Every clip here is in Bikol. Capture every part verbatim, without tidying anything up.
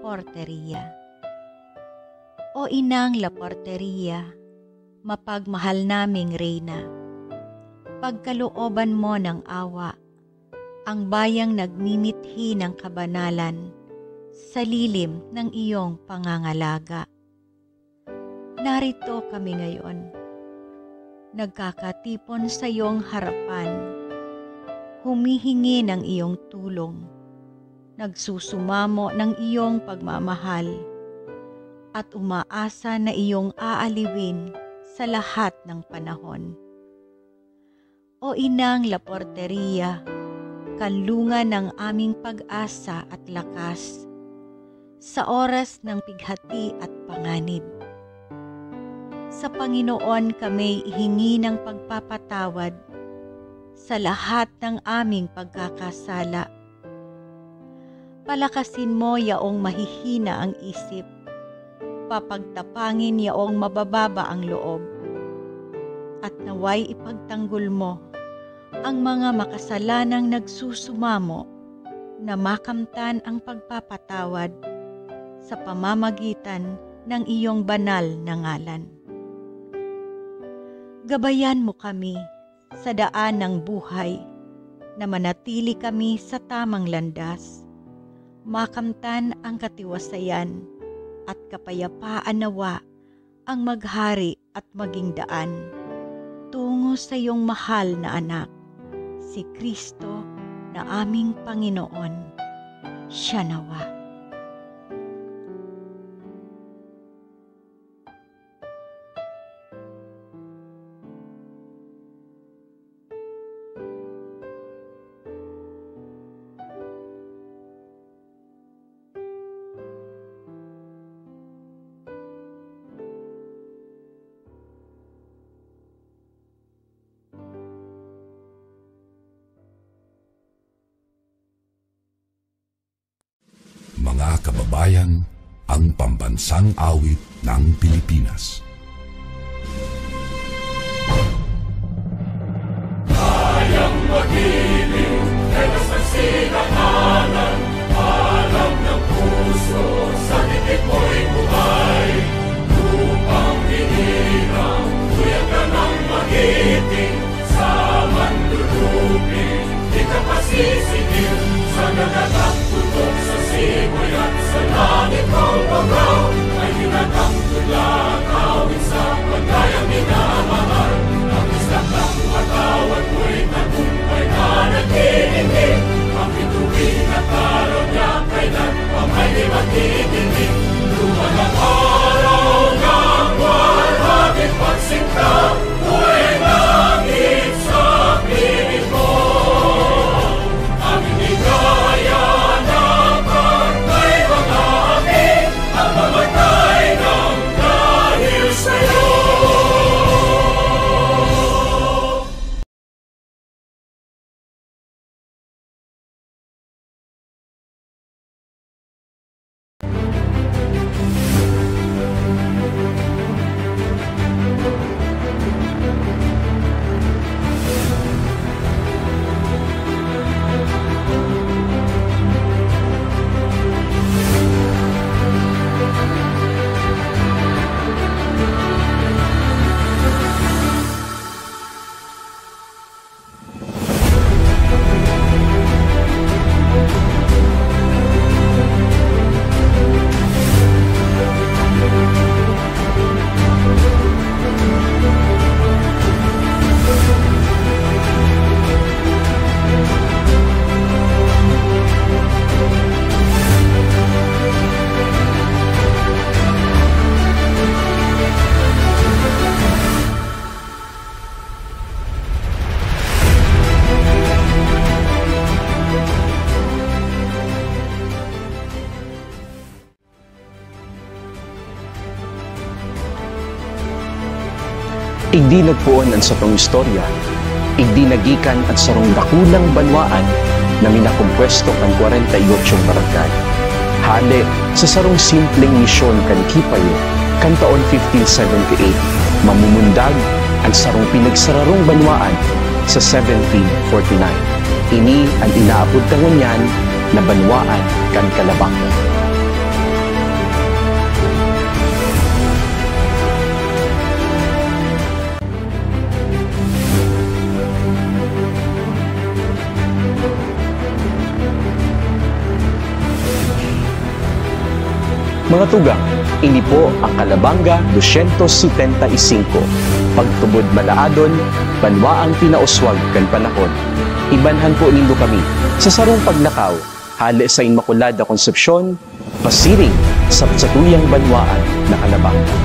Porteria. O Inang La Porteria, mapagmahal naming Reyna, pagkalooban mo ng awa ang bayang nagmimithi ng kabanalan sa lilim ng iyong pangangalaga. Narito kami ngayon, nagkakatipon sa iyong harapan, humihingi ng iyong tulong, nagsusumamo ng iyong pagmamahal, at umaasa na iyong aaliwin sa lahat ng panahon. O Inang La Porteria, kanlungan ng aming pag-asa at lakas sa oras ng pighati at panganib. Sa Panginoon kami ihingi ng pagpapatawad sa lahat ng aming pagkakasala. Palakasin mo yaong mahihina ang isip, papagtapangin yaong mabababa ang loob, at naway ipagtanggol mo ang mga makasalanang nagsusumamo na makamtan ang pagpapatawad sa pamamagitan ng iyong banal na ngalan. Gabayan mo kami sa daan ng buhay, na manatili kami sa tamang landas, makamtan ang katiwasayan at kapayapaan. Nawa ang maghari at maging daan tungo sa iyong mahal na Anak, si Kristo na aming Panginoon. Siya nawa. Mga kababayan, ang pambansang awit ng Pilipinas. Kayang magiliw, kaya sa sinakanan, alam ng puso, sa dikit mo'y buhay. Lupang hinirang, tuyag ka ng magiting, sa manlulupi, di ka pasisigil, sa nagatak putok sa simoy at sa langit mong babaw. May hinatang tula, kawit sa pagdayang minamahal. Ang isla kang matawag mo'y tagumpay na nag-iinggit. Ang bituin at araw niya kailan pa may di matitindig. Duman ang araw ng buwan, hapit pagsinta. Buhay langit sa piling ko, ang ligaya na pantay mga api, ang mamatay ng dahil sa'yo. Igdi nagpoon an satong istorya, igdi nagikan an sarong dakulang banwaan na minakompuesto kan kwarenta y otso barangay. Hale sa sarong simpleng misyon kan Kipayo kan taon fifteen seventy-eight, mamumundag an sarong pinagsararong banwaan sa seventeen forty-nine. Ini an inaapod ta ngunyan na banwaan kan Kalabakan. Mga tugang, ini po ang Kalabanga dosyentos setenta y singko, pagtubod malaadon, banwaang pinauswag kan panahon. Ibanhan po nindo kami sa sarong paglakaw, hale sa Inmaculada Concepcion, pasiring sa satuyang banwaan na Kalabanga.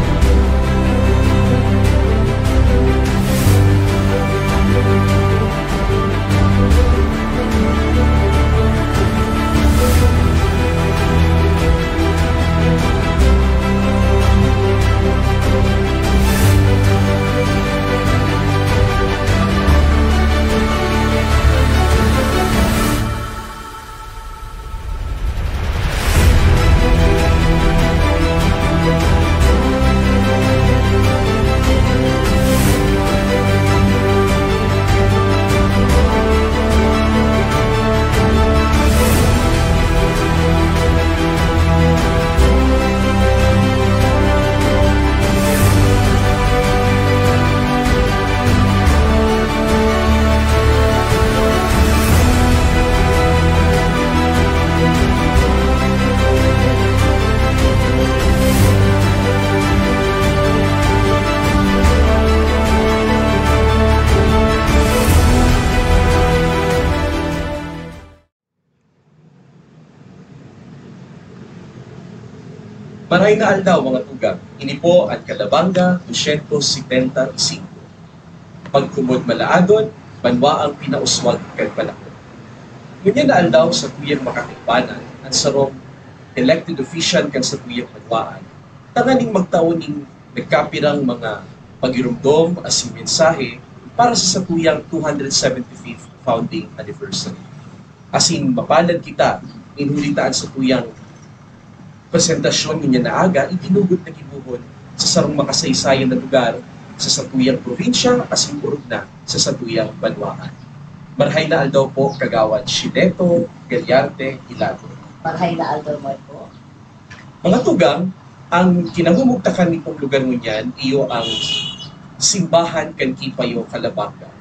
Maray na aldaw, mga tugang. Ini po an Kalabanga dosyentos setenta y singko. Pagkumod malaadon, banwaang pinauswag kan panahon. Ngunyan na aldaw, satuyang makakaibanan an sarong elected official kan satuyang banwaan, tanganing magtao nin nagkapirang mga pagiromdom asin mensahe para sa satuyang two hundred seventy-fifth founding anniversary. Asin mapalad kita nin huli ta an satuyang presentasyon ngunyan na aga, itinugod na gibohon sa sarong makasaysayan na lugar sa satuyang probinsya asin orog na sa satuyang banwaan. Marahay na aldaw po, Kagawad Shineto Galiarte Hilado. Marahay na aldaw man po. Mga tugang, ang kinamumugtakan nitong lugar ngunyan iyo ang simbahan kan Kipayo, Kalabanga.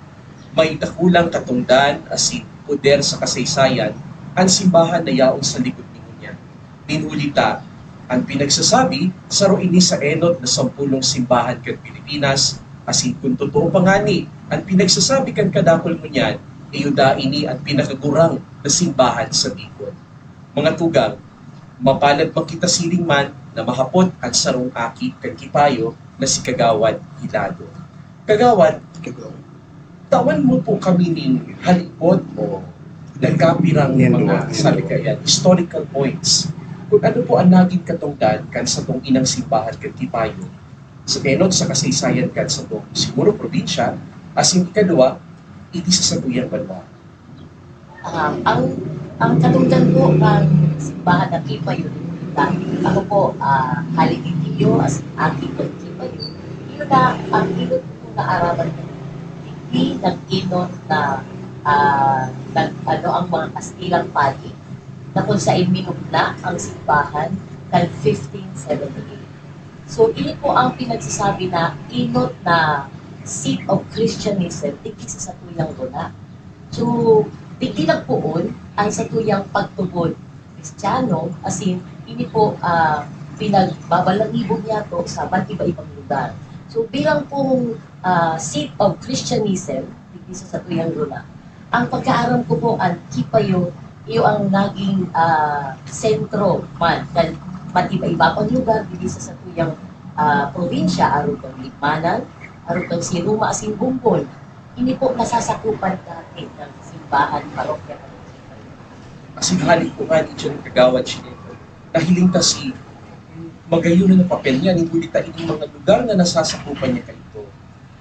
May dakulang katongdan asin poder sa kasaysayan an simbahan na yaon sa likod mi ngunyan. Nin huli ta, an pinagsasabi, saro ini sa enot na sampolong simbahan kan Pilipinas, asin kun totoo pa ngani an pinagsasabi kan kadakul ngunyan, iyo daa ini an pinakagurang na simbahan sa Bicol. Mga tugang, mapalad man kita siring man na mahapot an sarong aki kan Kipayo na si Kagawad Hilado. Kagawad, tawan mo po kami nin halipot o nagkapirang Yan, mga, duwa. Sabi kaya, historical points. Kung ano po ang naging katongdan kan satong inang simbahan kan Kipayo, sa enot sa kasaysayan kan satong siguro probinsya, asin ikaduwa, iti sa satuyang banwa. Ah, ang, ang katungdan po kan simbahan na Kipayo, ako po, ah, hali ki Kiyo, as aki kan Kipayo. Iyo na ang enot ko naaraman na digdi nag-enot na, ah, nag-, ano, ang mga Kastilang padi, na kung saen minugna ang simbahan kan fifteen seventy-eight. So, ini po ang pinagsasabi na enot na seat of Christianism digdi sa satuyang luna. So, digdi nagpoon ang satuyang pagtubod Kristiyano, asin ini po, ah, pinagbabalangibog niyato sa iba't iba-ibang lugar. So, bilang pong, ah, seat of Christianism, digdi sa satuyang luna, ang pagkaaram ko po, an Kipayo, iyo ang naging, ah, sentro man kan iba't iba-iba pang lugar digdi sa satuyang, ah, probinsya, arog kan Libmanan, arog kan Siruma asin Bombon. Ini po nasasakupan dati ng simbahan, parokya kan Kipayo. Asin hali po ngani diyan, Kagawad Shineto, nahiling ta si magayon na papel niya, nin huli ta ining mga lugar na nasasakupan niya kaito,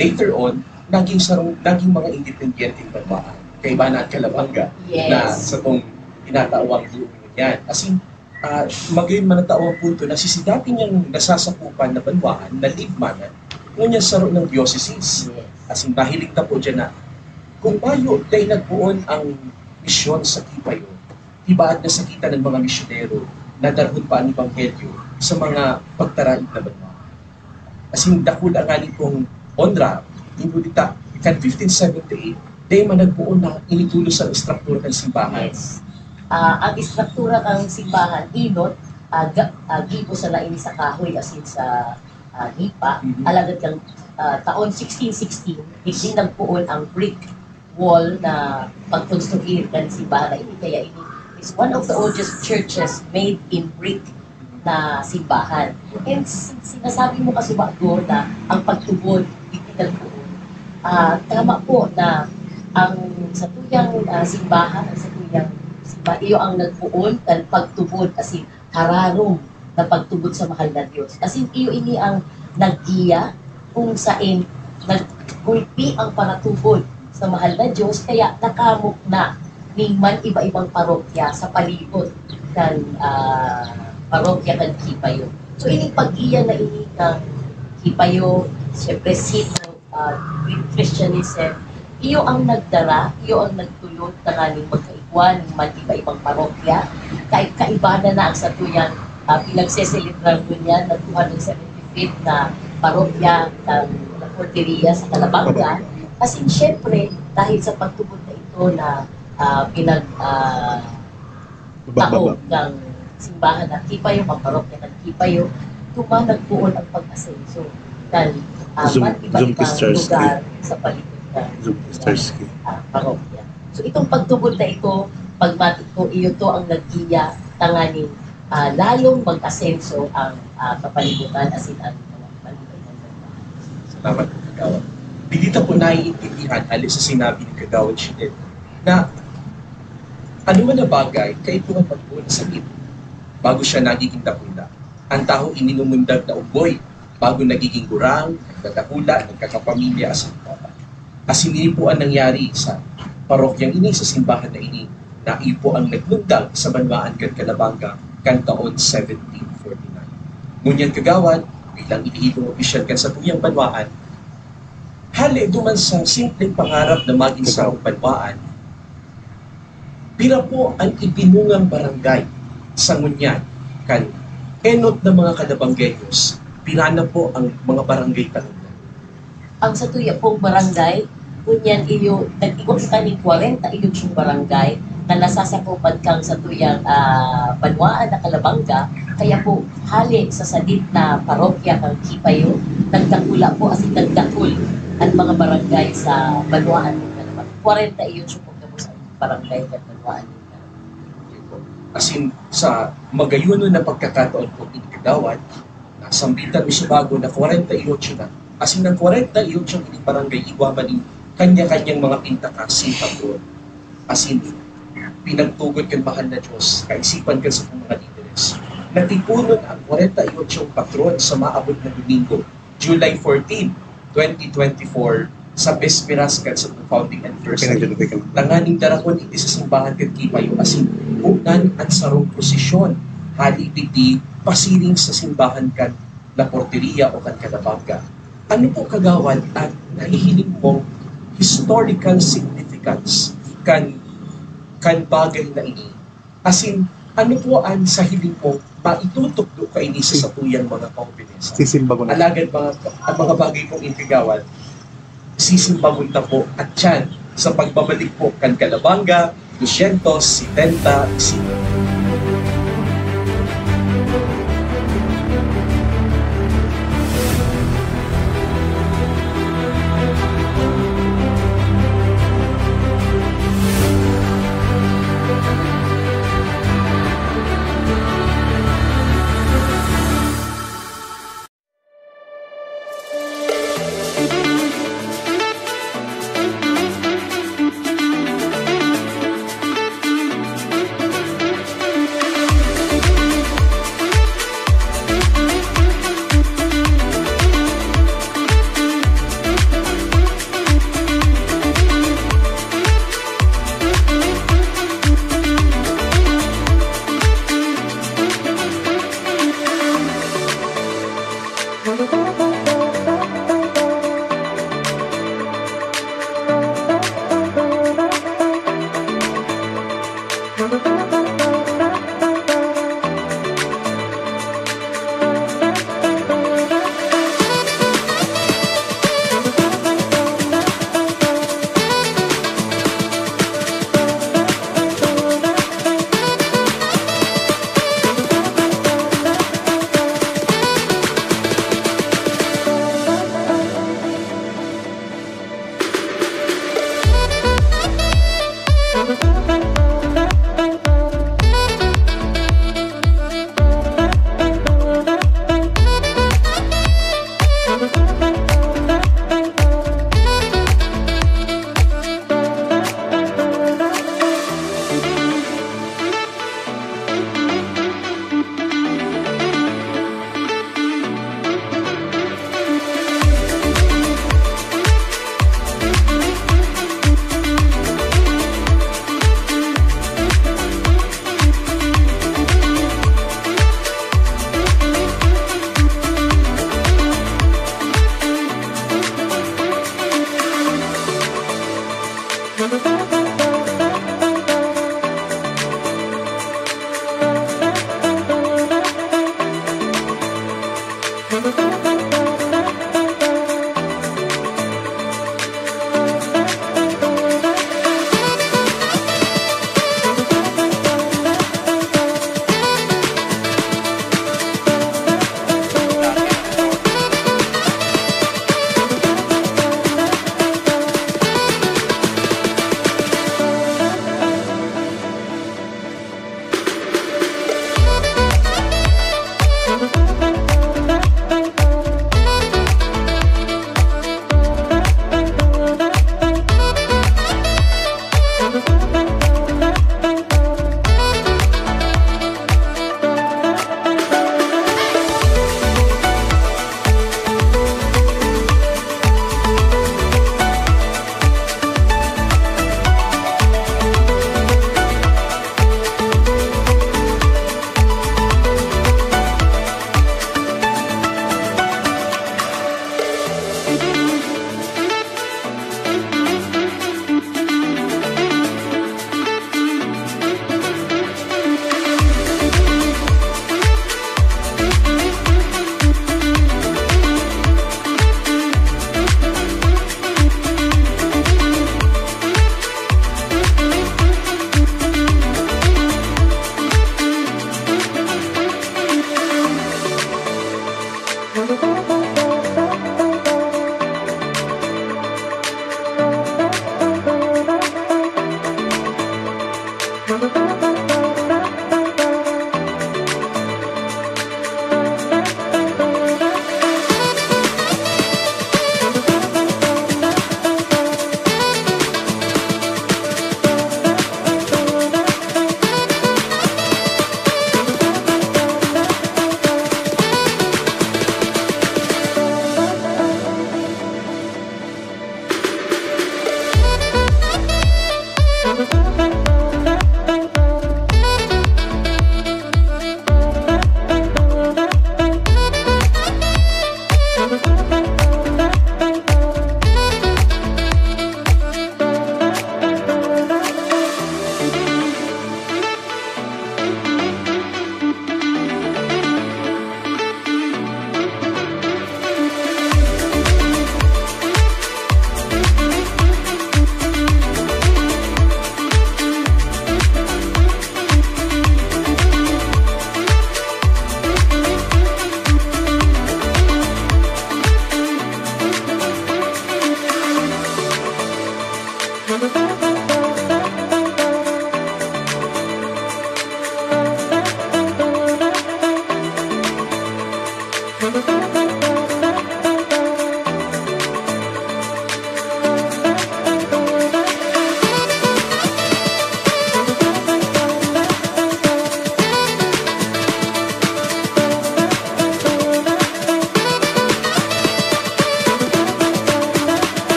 later on, naging sarong, naging mga independyenteng banwaan. Kaiba na an Calabanga Yes. na satong tinatawang Bohol ngunyan. Asin, ah, magayon man na tao ang punto na si, si dati niyang nasasakupan na banwaan, na Libmanan, ngunyan saro nang diocese. Yes. Asin, mahiling ta po diyan na kung mayo dai nagpoon ang misyon sa Kipayo, tibaad na sakita ng mga misyonero na darahon pa ang ebanghelyo sa mga pagtaraig na banwa. Asin dakul ang ngani pong onra, nin huli ta, kan fifteen seventy-eight, dai man nagpoon na initulos ang estruktura kan simbahan. Yes. Ah, ang estruktura kan simbahan, enot, ah, ga-, ah, gibo sana ini sa kahoy, asin sa, ah, nipa. Mhm. Alagad kan, ah, taon sixteen sixteen, digdi nagpoon ang brick wall na pagkonstruir kan simbahan na ini. Kaya ini is one of the oldest churches made in brick na simbahan. And s-, sinasabi mo kasi bago na ang pagtubod, digdi nagpoon. Ah, tama po na ang satuyang, ah, simbahan, ang satuyang simbahan, iyo ang nagpoon kan pagtubod, asin hararom na pagtubod sa mahal na Diyos. Asin iyo ini ang naggiya kung saen naggulpi ang panatubod sa mahal na Diyos, kaya nakamukna nin man iba-ibang parokya sa palibot kan, ah, parokya kan Kipayo. So, ining paggiya na ini kan Kipayo, siyempre, seat ng, ah, Christianism, iyo ang nagdara, iyo ang nagtulod tanganing magkaigwa nin man iba-ibang parokya. Kai-, kaiba na na ang satuyang, ah, pinagseselebrar ngunyan na two hundred seventy-fifth na parokya kan La Porteria sa Calabanga. Kasi, siyempre, dahil sa pagtubod na ito na, ah, pinag-, ah, Bababa. taob kan simbahan na Kipayo, kan parokya kan Kipayo, duman nagpoon ang pag-asenso kan, ah, Zoom, iba't ibang Zoom Sisters lugar sa palibot kan, Zoom Sisters. ah, parokya. So, itong pagtubod na ito, pagmatik ko, iyo to ang naggiya tanganing, ah, lalong mag-asenso ang, ah, kapalibutan, asin ang mga kapalibutan. Salamat po, Kagawad. Digdi ta po naiintindihan, hali sa sinabi ni Kagawad Shidel, na ano man na bagay, kaipuhan magpoon sa sakit bago siya nagiging dakula. Ang tawo ini namundag na unggoy, bago nagiging gurang, nagdadakula, nagkakapamilya, asin iba pa. Asin ini po ang nangyari sa parokyang ini, sa simbahan na ini, na iyo po ang nagmundag sa banwaan kan Calabanga kan taon seventeen forty-nine. Ngunyan, Kagawad, bilang inihibong opisyal kan satuyang banwaan, hali duman sa simpleng pangarap na magin sarong banwaan, pira po an ibinungang barangay sa ngunyan? Kan enot na mga Calabanggueños, pira na po ang mga barangay ta ngunyan? Ang satuya pong barangay, ngunyan iyo, nag-igwa kita nin kwarenta y ocho barangay na nasasakopan kan satuyang, ah, banwaan na Calabanga. Kaya po, hali sa sadit na parokya kan Kipayo, nagdakula po, asin nagdakul an mga barangay sa banwaan nin Calabanga. Kwarenta y ocho po gabos ang barangay kan banwaan nin Calabanga. Asin, sa magayonon na pagkakataon po, ini, Kagawad, nasambitan mi subago na kwarenta y ocho na. Asin ang kwarenta y ocho ini barangay, igwa man nin kanya-kanyang mga pintakasi, patron. Asin, pinagtugot kan mahal na Diyos, kaisipan kan satong mga lideres, na tiponon ang kwarenta y ocho patron sa maabot na Domingo, July fourteen, twenty twenty-four, sa besperas kan satong founding anniversary. Pinagdadagdagan. Tanganing darakon iti sa simbahan kan Kipayo, asin ponan an sarong prosesyon hali digdi pasiring sa simbahan kan La Porteria o kan Calabanga. Ano po, Kagawad, an nahihiling mong historical significance kan, kan bagay na ini? Asin, ano po an sa hiling mo maitutukdo kaini sa satuyang mga kaobinesan? Sisimbagon na. Alagad mga, ang mga bagay pong ini, Kagawad, sisimbagon ta po at tiyan sa pagbabalik po kan Calabanga doscientos setenta y cinco.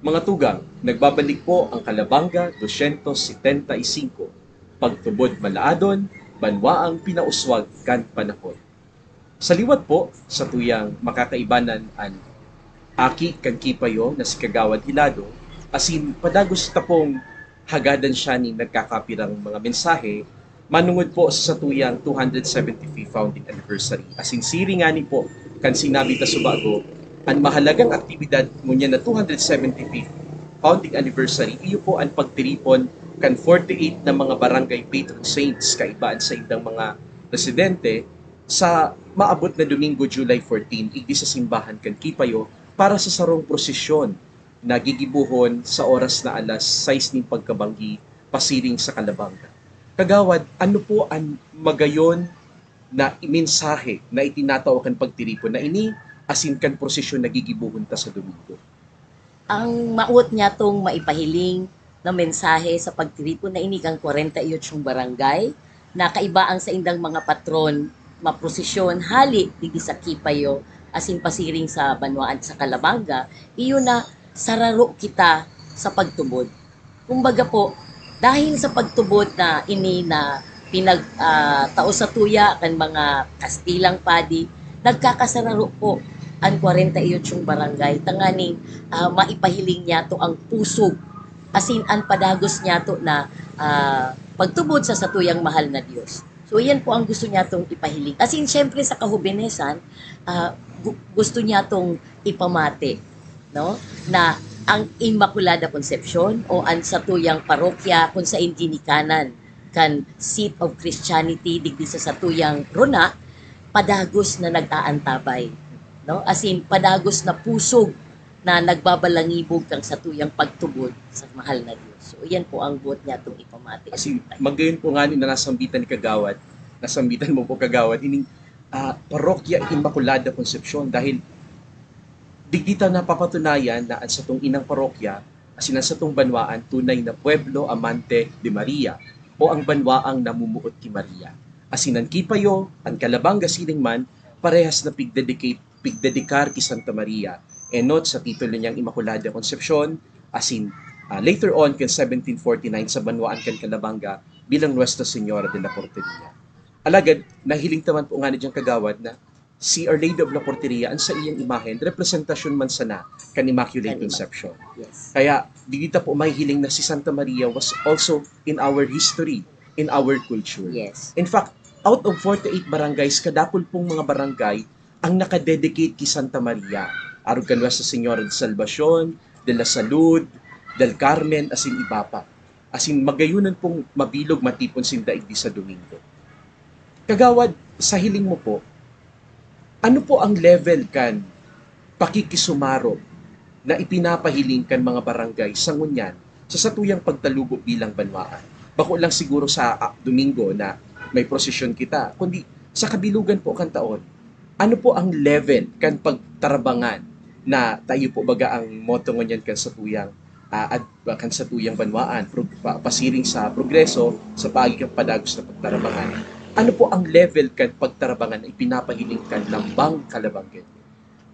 Mga tugang, nagbabalik po ang Kalabanga dosyentos setenta y singko, Pagtubod Malaadon, Banwaang Pinauswag kan Panahon. Sa liwat po, satuyang makakaibanan an aki kan Kipayo na si Kagawad Hilado, asin padagos ta pong hagadan siya nin nagkakapirang mga mensahe manongod po sa satuyang two hundred seventy-fifth founding anniversary. Asin siring ngani po kan sinabi ta subago, an mahalagang aktibidad ngunyan na two hundred seventy-fifth founding anniversary, iyo po an pagtiripon kan forty-eight na mga barangay patron saints kaiba an saindang mga residente sa maabot na Domingo, July fourteen, igdi sa simbahan kan Kipayo para sa sarong prosesyon na gigibohon sa oras na alas sais nin pagkabanggi pasiring sa Calabanga. Kagawad, ano po an magayon na mensahe na itinatao kan pagtiripon na ini asin kan prosesyon na gigibohon ta sa Domingo? Ang mawot niyatong maipahiling na mensahe sa pagtiripon na ini kan kwarenta y otso barangay, na kaiba ang saindang mga patron maprosesyon hale digdi sa Kipayo asin pasiring sa banwaan sa Calabanga, iyo na sararo kita sa pagtubod. Kumbaga po, dahil sa pagtubod na ini na pinag, ah, tao satuya kan mga Kastilang padi, nagkakasararo po an kwarenta y otso barangay tanganing, ah, maipahiling niyato ang pusog asin an padagos niyato na, ah, pagtubod sa satuyang mahal na Dios. So, iyan po ang gusto niyatong ipahiling. Asin, siyempre, sa kahobenesan, ah, gu-, gusto niyatong ipamati, no, na ang Inmaculada Concepcion o an satuyang parokya kun sain ginikanan kan seat of Christianity digdi sa satuyang rona, padagos na nag-aantabay, no? Asin, padagos na pusog na nagbabalangibog kan satuyang pagtubod sa mahal na Dios. So, iyan po ang buot niyatong ipamati. Asin, magayon po ngani na nasambitan ni Kagawad, nasambitan mo po, Kagawad, ining, ah, Parokya Inmaculada Concepcion, dahil digdi ta napapatunayan na an satong inang parokya Asin an satong banwaan tunay na pueblo amante de Maria, o ang banwaang namumuot ki Maria. Asin an Kipayo, an Calabanga siring man, parehas na pigdedicate, pigdedikar ki Santa Maria, enot sa titulo niyang Inmaculada Concepcion, asin, ah, later on, kan seventeen forty-nine sa banwaan kan Calabanga bilang Nuestra Señora de la Porteria. Alagad, nahiling ta man po ngani diyang kagawad na si Our Lady of La Porteria, an saiyang imahen, representasyon man sana kan Immaculate Kan Immaculate. Conception. Yes. Kaya, digdi ta po mahihiling na si Santa Maria was also in our history, in our culture. Yes. In fact, out of forty-eight barangays, kadakul pong mga barangay ang nakadedicate ki Santa Maria. Arog kan Nuestra Señora de Salvacion, de la Salud, del Carmen, asin iba pa. Asin magayonan pong mabilog matipon sinda igdi sa Domingo. Kagawad, sa hiling mo po, ano po ang level kan pakikisumarog na ipinapahiling kan mga barangay sa ngunyan sa satuyang pagtalubo bilang banwaan? Bako lang siguro sa, ah, Domingo na may prosesyon kita, kundi sa kabilugan po kan taon. Ano po ang level kan pagtarabangan na tayo po baga ang motto ngunyan kan satuyang, ah, ad-, kan satuyang banwaan, prog-, pa-, pasiring sa progreso, sa paagi kan padagos na pagtarabangan? Ano po ang level kan pagtarabangan na ipinapahiling kan Lambang Calabanggenyo?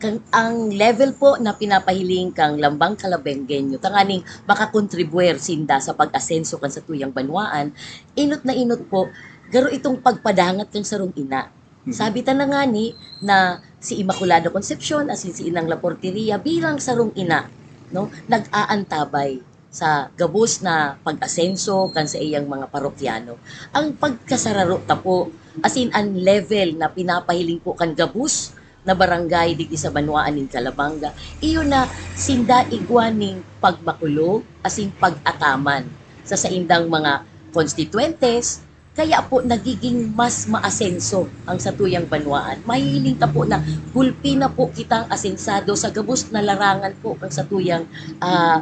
Kan, ang level po na pinapahiling kan Lambang Calabanggenyo, tanganing makakontribuir sinda sa pag-asenso kan satuyang banwaan, inot na inot po, garo itong pagpadangat kan sarong ina. Mhm. Sabi ta na ngani na si Inmaculada Concepcion asin si Inang La Porteria bilang sarong ina, no, nag-aantabay sa gabos na pag-asenso kan saiyang mga parokyano. Ang pagkasararo ta po, asin an level na pinapahiling po kan gabos na barangay digdi sa banwaan nin Calabanga, iyo na sinda igwa nin pagmakulog asin pag-ataman sa saindang mga konstituyentes, kaya po nagiging mas maasenso ang satuyang banwaan. Mahihiling ta po na gulpi na po kitang asensado sa gabos na larangan po kan satuyang, ah,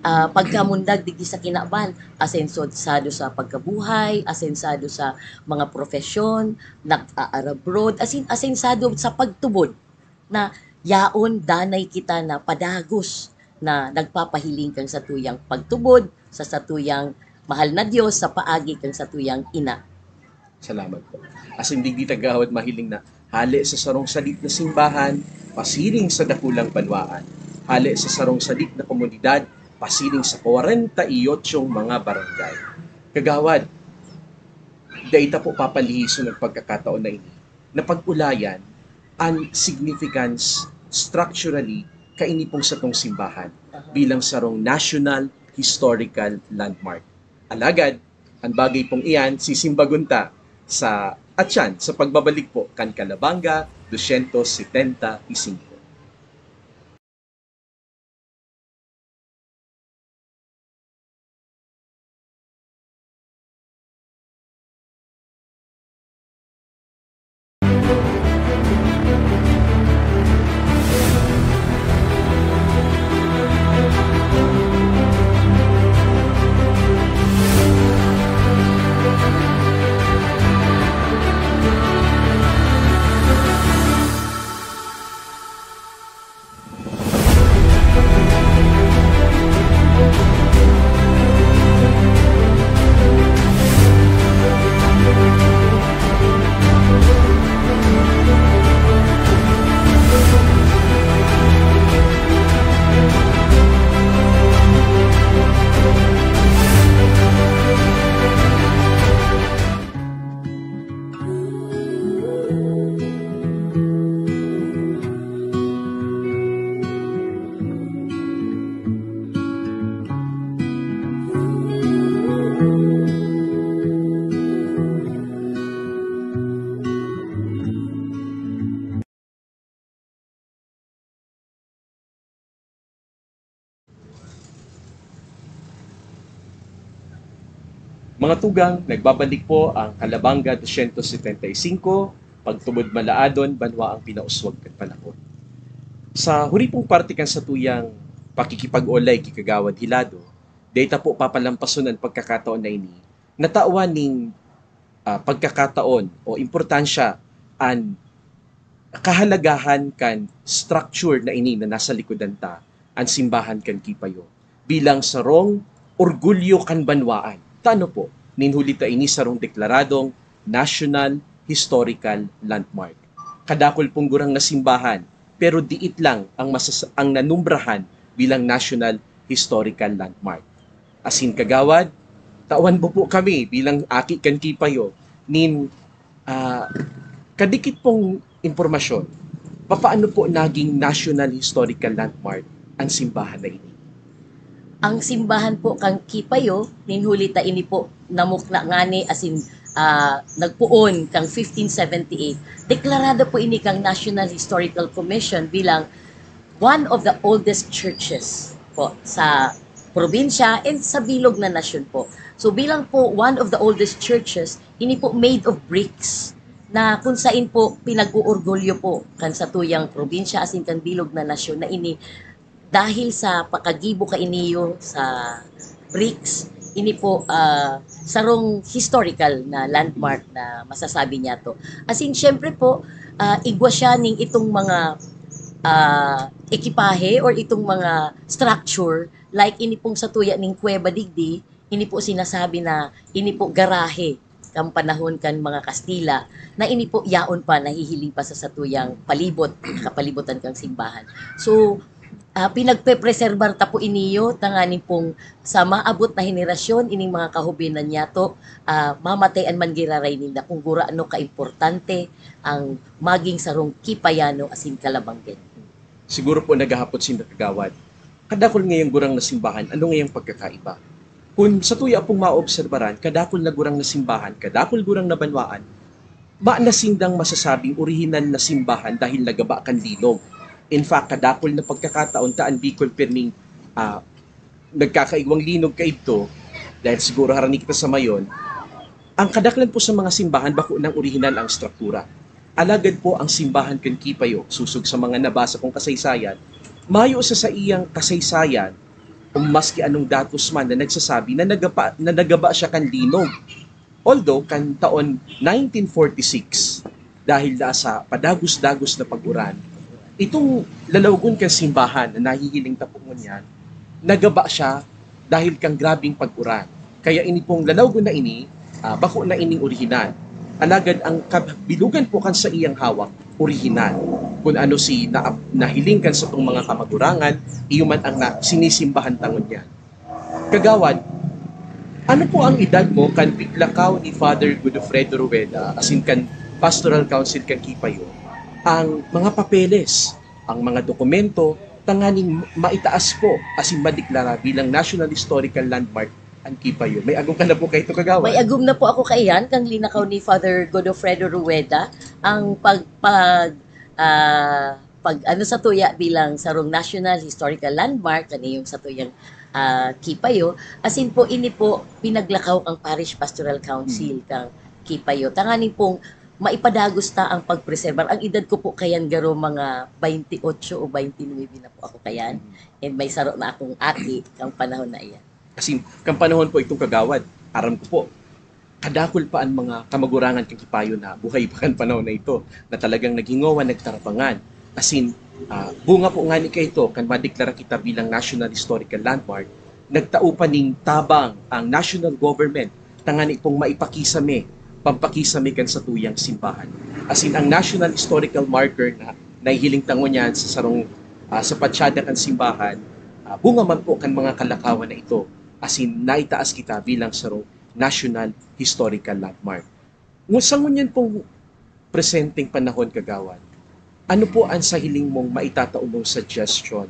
ah, pagkamundag digdi sa kinaban. Asensado sa pagkabuhay, asensado sa mga profesyon, nag-aarabroad, asin asensado sa pagtubod na yaon danay kita na padagos na nagpapahiling kan satuyang pagtubod sa satuyang mahal na Dios sa paagi kan satuyang ina. Salamat po. Asin digdi ta gawad mahiling na hale sa sarong sadit na simbahan, pasiring sa dakulang banwaan. Hale sa sarong sadit na komunidad, pasiring sa kwarenta y otso mga barangay. Kagawad, dai ta po papalihison ang pagkakataon na ini na pag-ulayan an significance structurally kaini pong satong simbahan bilang sarong national historical landmark. Alagad, an bagay pong iyan sisimbagon ta sa atyan sa pagbabalik po kan Calabanga dosyentos setenta y singko. Mga tugang, nagbabalik po ang Calabanga dosyentos setenta y singko, pagtubod Malaadon, banwaang pinauswag kan panahon. Sa huri pong parte kan satuyang pakikipag-olay ki Kagawad Hilado, dai ta po papalampason an pagkakataon na ini na tawan ning, ah, pagkakataon o importansya an kahalagahan kan structure na ini na nasa likodan ta, an simbahan kan Kipayo. bilang sarong orgulyo kan banwaan. Ta ano po, nin huli ta ini sarong deklaradong National Historical Landmark. Kadakul pong gurang na simbahan, pero diit lang ang masas-, ang nanumbrahan bilang National Historical Landmark. Asin kagawad, tawan mo po kami bilang aki kan Kipayo nin, ah, kadikit pong impormasyon, papaano po naging National Historical Landmark ang simbahan na ini? Ang simbahan po kan Kipayo, nin huli ta ini po namukna ngani asin, ah, nagpoon kan fifteen seventy-eight, deklarado po ini kan National Historical Commission bilang one of the oldest churches po sa probinsya and sa bilog na nasyon po. So, bilang po one of the oldest churches, ini po made of bricks na kung sain po pinag-uorgulyo po kan satuyang probinsya asin kan bilog na nasyon na ini dahil sa pakagibo kaini sa bricks, ini po, ah, sarong historical na landmark na masasabi niyato. Asin, siyempre po, ah, igwa siya ning itong mga, ah, ekipahe or itong mga structure, like ini pong satuya ning kuweba digdi, ini po sinasabi na ini po garahe kan panahon kan mga Kastila, na ini po yaon pa, nahihiling pa sa satuyang palibot, kapalibutan kan simbahan. So, ah, pinagpepreserbar ta po iniyo, tanganing pong sa maabot na henerasyon, ining mga kahobenan niyato, ah, mamatayan man giraray ninda kung gurano kaimportante ang maging sarong Kipayano asin Calabanggueño. Siguro po naghahapot sinda, kagawad, kadakul ngayang gurang na simbahan, ano ngayang pagkakaiba? Kun satuya pong maobserbaran, kadakul na gurang na simbahan, kadakul gurang na banwaan, mayo na sindang masasabing orihinal na simbahan dahil nagaba kan linog. In fact, kadakul na pagkakataon ta an Bicol pirming, ah, nagkakaigwang linog kaidto, dahil siguro harani kita sa mayon, ang kadaklan po sa mga simbahan bako nang orihinal ang estruktura. Alagad po ang simbahan kan Kipayo, sosog sa mga nabasa kong kasaysayan, mayo sa saiyang kasaysayan o maski anong datos man na nagsasabi na nagapa-, na nagaba siya kan linog. Although, kan taon nineteen forty-six, dahil da sa padagos-dagos na pag-uran, itong lalawgon kan simbahan na nahihiling ta po ngunyan, nagaba siya dahil kan grabeng pag-uran. Kaya ini pong lalawgon na ini, ah, bako na ining orihinal. Alagad ang kabilugan po kan saiyang hawak, orihinal. Kun ano si na-, nahiling kan satong mga kamagurangan, iyo man ang na-, sinisimbahan ta ngunyan. Kagawad, ano po ang idad mo kan piglakaw ni Father Godofredo Rueda asin kan Pastoral Council kan Kipayo ang mga papeles, ang mga dokumento, tanganing maitaas po asin madeklara bilang National Historical Landmark ang Kipayo? May agom ka na po kaito, kagawad? May agom na po ako kaiyan, kan linakaw ni Father Godofredo Rueda, ang pag-, pag-, ah, pag-ano satuya bilang sarong National Historical Landmark, kan iyong satuyang, ah, Kipayo. Asin po, ini po, pinaglakaw kang Parish Pastoral Council Hmm. kang Kipayo. Tanganing pong maipadagos ta ang pagpreserbar. Ang edad ko po kayan garo mga twenty-eight o twenty-nine na po ako kayan. Hmm. And may saro na akong aki kang panahon na iyan. Asin, kan panahon po itong, kagawad, aram ko po, kadakul pa an mga kamagurangan kan Kipayo na buhay pa kan panahon na ito, na talagang naghingowa, nagtarapangan. Asin, ah, bunga po ngani kaito, kan madeklara kita bilang National Historical Landmark, nagtao pa ning tabang ang national government tangani pong maipakisame, pampakisame kan satuyang simbahan. Asin, ang national historical marker na nahihiling ta ngunyan sa sarong, ah, sa patsyada kan simbahan, ah, bunga man po kan mga kalakawan na ito. Asin, naitaas kita bilang sarong National Historical Landmark. Ngu-, sa ngunyan pong presenteng panahon, kagawad, ano po ang sa hiling mong maitatao mong suggestion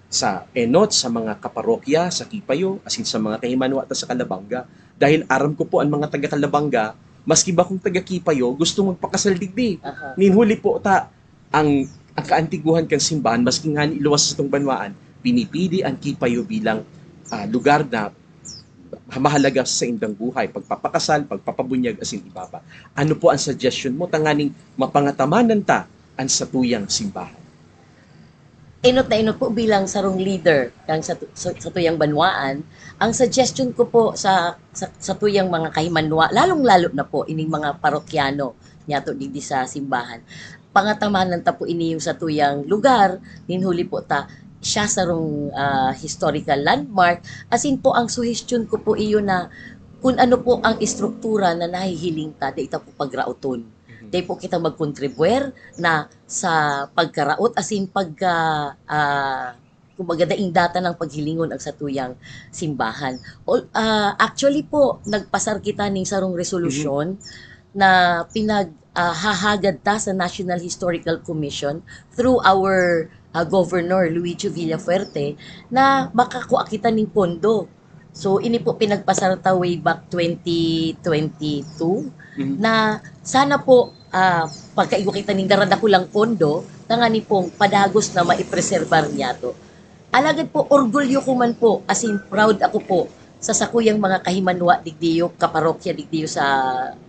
sa enot, sa mga kaparokya, sa Kipayo, asin sa mga kahimanwa ta sa Calabanga? Dahil aram ko po, ang mga taga Calabanga, maski ba kung taga Kipayo, gusto magpakasal digdi. Aha. Nin huli po ta, ang, ang kaantiguhan kan simbahan, maski ngani luwas sa satong banwaan, pinipili ang Kipayo bilang, ah, lugar na mahalaga sa saindang buhay, pagpapakasal, pagpapabunyag, asin iba pa. Ano po ang suggestion mo tanganing mapangatamanan ta an satuyang simbahan? Enot na enot po, bilang sarong leader kan sa, sa, satuyang banwaan, ang suggestion ko po sa, sa, satuyang mga kahimanwa, lalong-lalo na po ining mga parokyano niyato digdi sa simbahan, pangatamanan ta po ini yung satuyang lugar, nin huli po ta siya sarong, ah, historical landmark. As in po, ang suhestyon ko po iyo na kung ano po ang estruktura na nahihiling ta, dai ta po pagraoton. Dai po kita magkontribwer na sa pagkaraot, as in pagka, ah, kumbaga, daing data ng paghilingon ang satuyang simbahan. Ol-, ah, actually po, nagpasar kita ning sarong resolusyon na pinag, ah, hahagad ta sa National Historical Commission through our, ah, Governor Luigi Villafuerte na makakua kita ning pondo. So, ini po pinagpasar ta way back twenty twenty-two Mhm. na sana po, ah, pagkaigwa kita ning daradakulang pondo, tangani pong padagos na maipreserbar niyato. Alagad po, orgulyo ko man po, as in, proud ako po sa sakuyang mga kahimanwa digdiyo, kaparokya digdiyo sa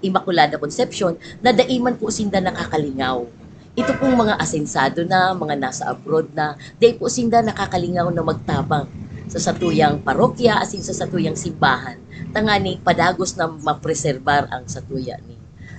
Immaculada Concepcion, na dai man po sinda nakakalingaw. Ito pong mga asensado na, mga nasa abroad na, dai po sinda nakakalingaw na magtabang sa satuyang parokya, as in sa satuyang simbahan, tangani padagos na mapreserbar ang satuya ni,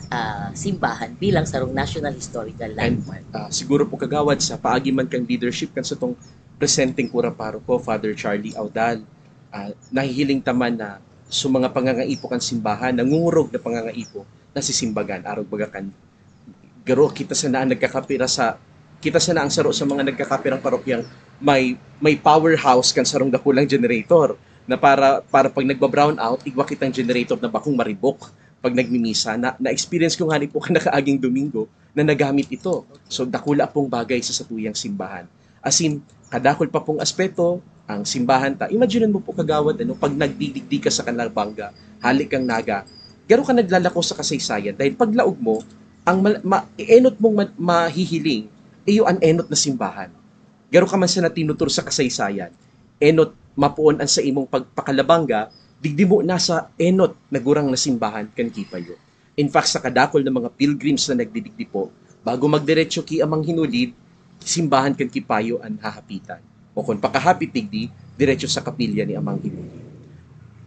ah, simbahan bilang sarong National Historical Landmark. And, ah, siguro po, Kagawad, sa paagi man kan leadership kan satong presenteng kura paroko, Father Charlie Audal, ah, nahihiling ta man na sa mga pangangaipo kan simbahan, nangungurog na pangangaipo na sisimbagan, arog baga kan garo, kita sana ang nagkakapira sa, kita sana ang saro sa mga nagkakapirang parokyang may, may powerhouse kan sarong dakulang generator na para, para pag nagba-brown out, igwa kitang generator na bakong maribok pag nagmimisa. Na, na-experience ko ngani po kan nakaaging Domingo na nagamit ito. So, dakula pong bagay sa satuyang simbahan. As in, kadakul pa pong aspeto, ang simbahan ta. Imagine mo po, Kagawad, ano, pag nagdidigdi ka sa Calabanga, hali kang Naga, garo ka naglalako sa kasaysayan. Dahil paglaog mo, ang mal-, ma-, enot mong ma-, mahihiling, iyo an enot na simbahan. Garo ka man sana tinutur sa kasaysayan, enot mapoon an sa imong pagpakalabangga, digdi mo nasa enot na gurang na simbahan kan Kipayo. In fact, sa kadakul na mga pilgrims na nagdidigdi po, bago magdiretso ki Amang Hinulid, simbahan kan Kipayo an hahapitan. O kung pakahapit digdi, diretso sa kapilya ni Amang Hinulid.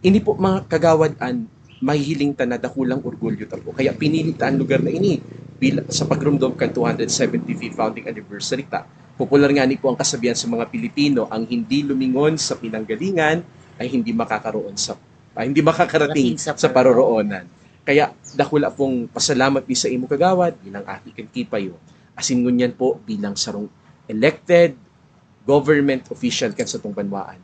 Ini po, mga kagawad, an mahihiling ta na dakulang orgulyo ta po. Kaya pinili ta an lugar na ini bila-, sa pagromdom kan two hundred seventy-fifth founding anniversary ta. Popular ngani po ang kasabihan sa mga Pilipino, "Ang hindi lumingon sa pinanggalingan ay hindi makakaroon sa, ay hindi makakarating Rating sa sa paroroonan." Kaya dakula pong pasalamat mi sa imo, Kagawad, bilang aki kan Kipayo. Asin ngunyan po bilang sarong elected government official kan satong banwaan.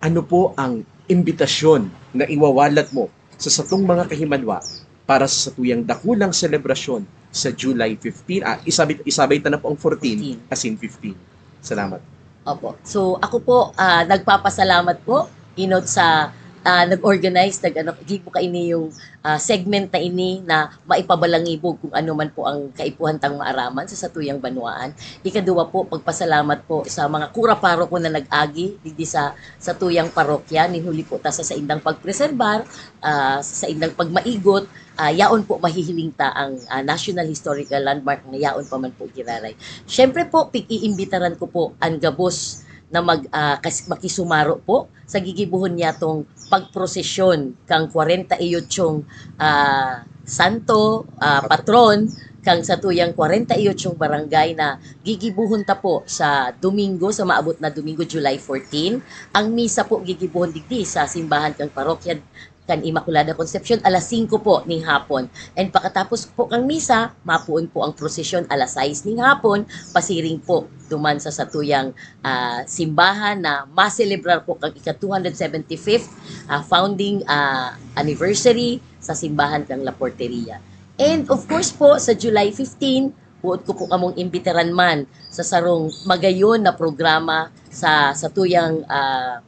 Ano po ang imbitasyon na iwawalat mo sa satong mga kahimanwa para sa satuyang dakulang selebrasyon sa July fifteen? Ah, isabit-, isabay ta na po ang fourteen, Fourteen. Asin fifteen. Salamat. Opo. So, ako po, ah, nagpapasalamat po, inot sa, ah, nag-organize, nag-ano, gibo kaini yung, ah, segment na ini na maipabalangibog kung ano man po ang kaipuhan tang maaraman sa satuyang banwaan. Ikaduwa po, pagpasalamat po sa mga kura paroko na nag-agi digdi sa satuyang parokya, nin huli po ta sa saindang pagpreserbar, ah, sa saindang pagmaigot, ah, yaon po mahihiling ta ang, ah, National Historical Landmark na yaon pa man po giraray. Siyempre po, pig-iimbitaran ko po an gabos na mag-, ah, kas-, makisumaro po sa gigibohon niyatong pagprosesyon kang kwarenta y otsyong, ah, santo, ah, patron kang satuyang kwarenta y otsyong barangay na gigibohon ta po sa Domingo, sa maabot na Domingo, July fourteen. Ang misa po gigibohon digdi sa simbahan kang parokya kan Immaculada Concepcion, alas singko po ning hapon. And pakatapos po kang misa, mapoon po ang prosesyon alas sais ning hapon, pasiring po duman sa satuyang, ah, simbahan na maselebrar po kang ika two hundred seventy-fifth, ah, founding, ah, anniversary sa simbahan kang La Porteria. And of course po, sa July fifteen, buot ko po kamong imbitaran man sa sarong magayon na programa sa satuyang, ah,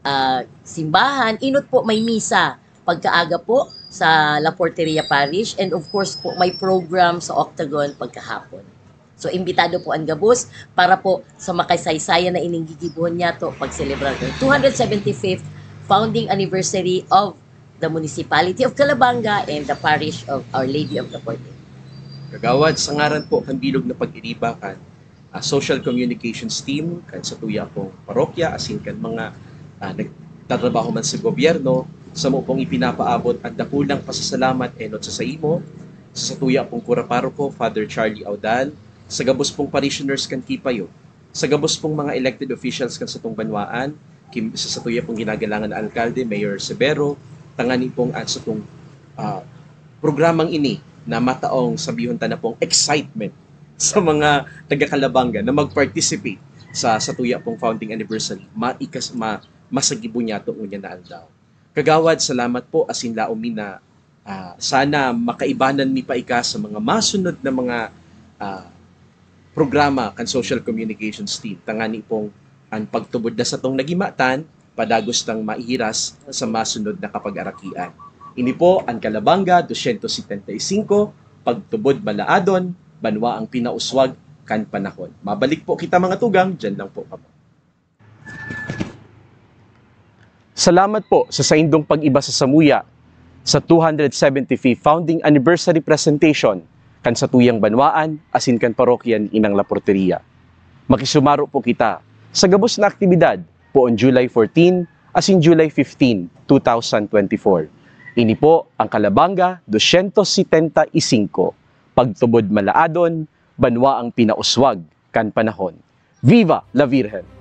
ah, simbahan. Inot po may misa pagkaaga po sa La Porteria Parish, and of course po, may program sa Octagon pagkahapon. So, imbitado po ang gabos para po sa makasaysayan na ining gigibohon niyato, pagselebrar ng two hundred seventy-fifth founding anniversary of the Municipality of Calabanga and the Parish of Our Lady of La Porteria. Kagawad, sa ngaran po kan bilog na pag-iriba kan, ah, social communications team kan satuya pong parokya, asin kan mga, ah, nagtatrabaho man sa gobyerno, samo pong ipinapaabot ang dakulang pasasalamat enot sa saimo, sa satuya pong kura paroko, Father Charlie Audal, sa gabos pong parishioners kan Kipayo, Sa gabos pong mga elected officials kan satong banwaan, kim-, sa satuya pong ginagalangan na alkalde, Mayor Severo, tangani pong at satong, ah, programang ini na mataong sabihon ta na pong excitement sa mga taga-Calabanga na mag-participate sa satuya pong founding anniversary, maikas-, ma-, masagibo niyato ngunyan na aldaw. Kagawad, salamat po, asin laom mi na, ah, sana makaibanan mi pa ika sa mga masunod na mga, ah, programa kan Social Communications Team. Tangani pong an pagtubod na satong nagimatan, padagos tang maihiras sa masunod na kapag-arakian. Ini po an Calabanga dosyentos setenta y cinco, Pagtubod Malaadon, Banwa ang Pinauswag kan Panahon. Mabalik po kita, mga tugang, diyan lang po kamo. Salamat po sa saindong pag-iba sa samuya sa two hundred seventy-fifth Founding Anniversary Presentation kan satuyang banwaan asin kan parokya ni Inang La Porteria. Makisumaro po kita sa gabos na aktibidad poon July fourteen asin July fifteen, two thousand twenty-four. Ini po ang Calabanga dosyentos setenta y cinco, Pagtubod Malaadon, Banwa ang Pinauswag kan Panahon. Viva la Virgen!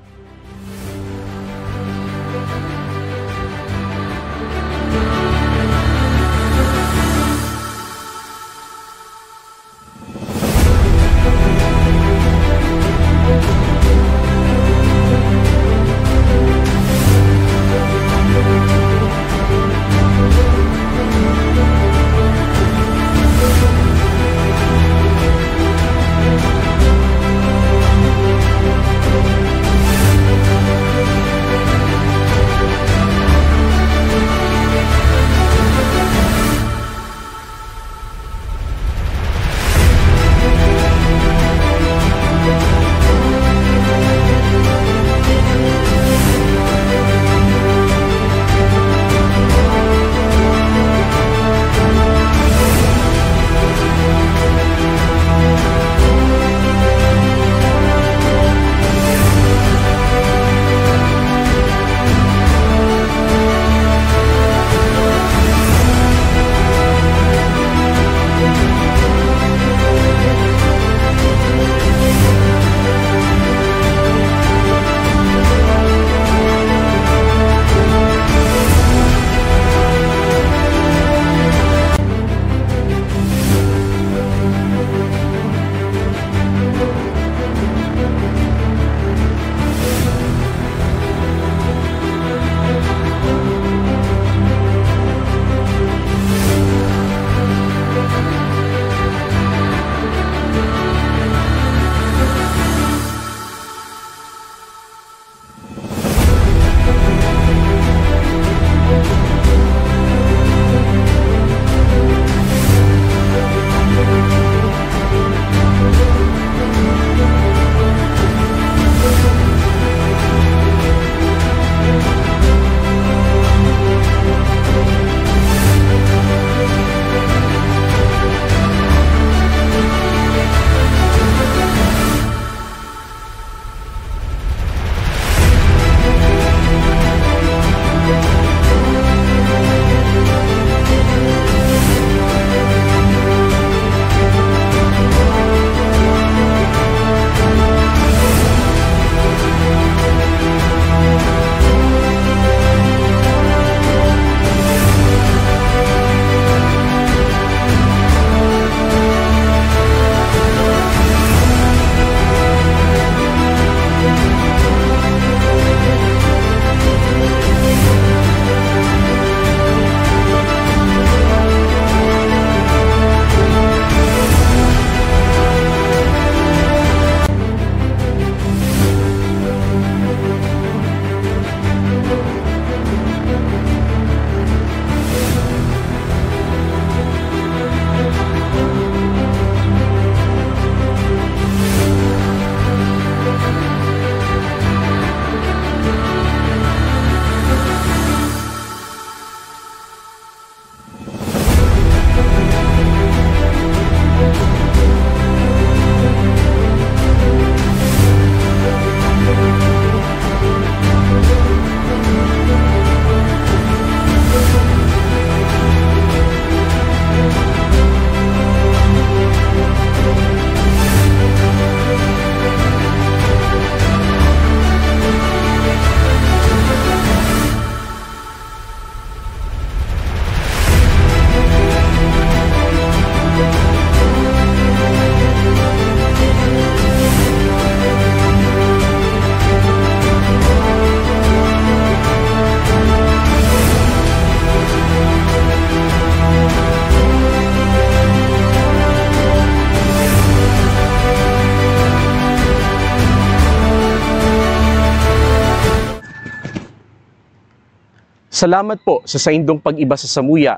Salamat po sa saindong pag-iba sa samuya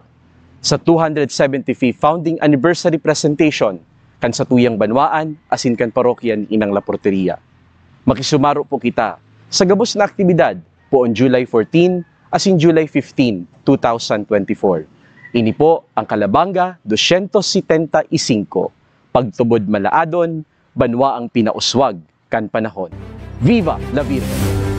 sa two hundred seventy-fifth Founding Anniversary Presentation kan satuyang banwaan asin kan parokya ni Inang La Porteria. Makisumaro po kita sa gabos na aktibidad poon July fourteen asin July fifteen, two thousand twenty-four. Ini po ang Calabanga dosyentos setenta y cinco, Pagtubod Malaadon, Banwaang Pinauswag kan Panahon. Viva la Virgen!